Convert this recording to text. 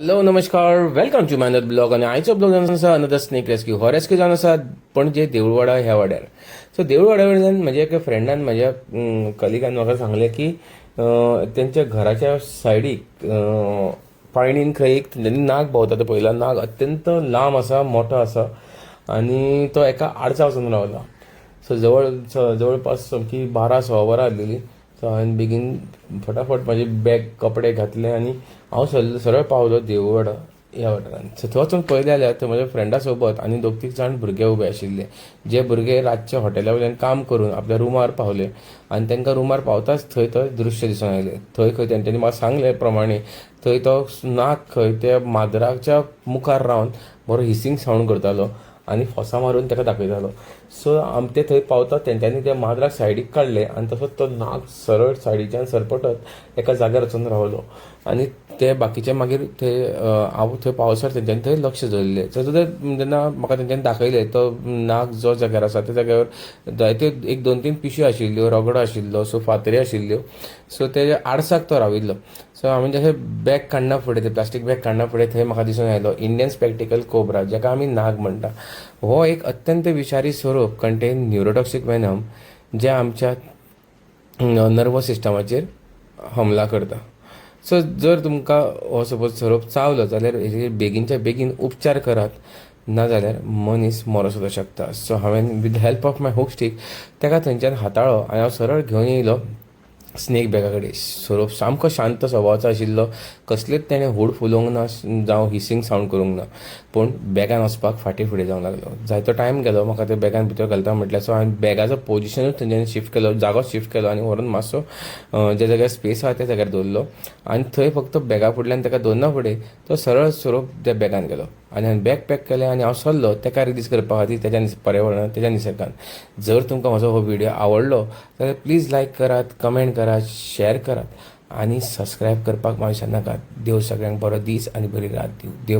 Hello, नमस्कार, welcome to my another vlog. आनी आयचो ब्लॉग जावन आसा अनदर स्नेक रेस्क्यू. हो रेस्क्यू जावन आसा पणजे देऊळवाडा ह्या वाड्यार. सो देऊळवाड्या वयल्यान म्हज्या एका फ्रेंडान, म्हज्या कलिगान म्हाका सांगलें की तेंच्या घराच्या सायडीक पायणीन खंय एक तेंच्यांनी नाग भोंवता तो पळयला. नाग अत्यंत लांब आसा, मोठो आसा आनी तो एका आडसा वचून रावला. सो जवळपास सामकी 12 1.25 वरां जाल्लेली. सो हांवें बेगीन फटाफट म्हाजे बॅग, कपडे घातले आनी हांव सरळ पावलो देऊळवाडा ह्या वाठारांत. सो थंय वचून पळयलें जाल्यार थंय म्हज्या फ्रेंडा सोबत आनी दोग तीग जाण भुरगे उबे आशिल्ले, जे भुरगे रातचे हॉटेला वयल्यान काम करून आपल्या रुमार पावले आनी तांकां रुमार पावताच थंय तो दृश्य दिसून आयलें. थंय खंय तेंच्यांनी म्हाका सांगले प्रमाणे थंय तो नाग खंय त्या माजराच्या मुखार रावन बरो हिसींग सावंड करतालो आनी फोसां मारून ताका दाखयतालो. सो आम ते थंय पावता तेंच्यांनी त्या माजराक सायडीक काडलें आनी तसोच तो नाग सरळ सायडीच्यान सरपटत एका जाग्यार वचून रावलो आनी ते बाकीचे मागीर थंय, हांव थंय पावसर तेंच्यांनी थंय लक्ष दवरलें. सो जेन्ना म्हाका तेंच्यांनी दाखयलें, तो नाग जो जाग्यार आसा त्या जाग्यार जायत्यो एक दोन तीन पिशव्यो आशिल्ल्यो, रगडो आशिल्लो, सो फातरी आशिल्ल्यो. सो तेज्या आडसाक तो राविल्लो. सो हांवें जशें बॅग काडना फुडें, तें प्लास्टीक बॅग काडना फुडें थंय म्हाका दिसून आयलो इंडियन स्पेक्टिकल कोब्रा, जाका आमी नाग म्हणटा. हो एक अत्यंत विशारी सोरोप, कंटेन न्युरोटॉक्सीक वेनम, जे आमच्या नर्वस सिस्टमाचेर हमला करता. सो जर तुमकां हो सपोज सोरोप चावलो जाल्यार हेजेर बेगीनच्या बेगीन उपचार करात, ना जाल्यार मनीस मरो सुद्दां शकता. सो हांवें with help of my hook stick ताका थंयच्यान हाताळ्ळो आनी हांव सरळ घेवन येयलो स्नेक बॅगा कडेन. सोरोप सामको शांत स्वभावाचो आशिल्लो. कसलेच तेणें हूड फुलोवंक ना जावं हिसींग सावंड करूंक ना, पूण बॅगान वचपाक फाटीं फुडें जावंक लागलो. जायतो टायम गेलो म्हाका त्या बॅगान भितर घालता म्हटल्यार. सो हांवें बॅगाचो पोजिशनूच थंयच्यान शिफ्ट केलो, जागोच शिफ्ट केलो आनी व्हरून मातसो ज्या जाग्यार स्पेस आहा त्या जाग्यार दवरलो आनी थंय फक्त बॅगा फुडल्यान ताका दवरना फुडें तो सरळ सोरोप त्या बॅगान गेलो आनी हांवें बॅग पॅक केलें आनी हांव सरलो ताका रिलीज करपा खातीर तेज्या पर्यावरणात, तेज्या निसर्गान. जर तुमकां म्हजो हो व्हिडियो आवडलो जाल्यार प्लीज लायक करात, कमेंट करात, शेअर करात आनी सबस्क्रायब करपाक मात विसरनाकात. देव सगळ्यांक बरो दीस आनी बरी रात दिवं. देव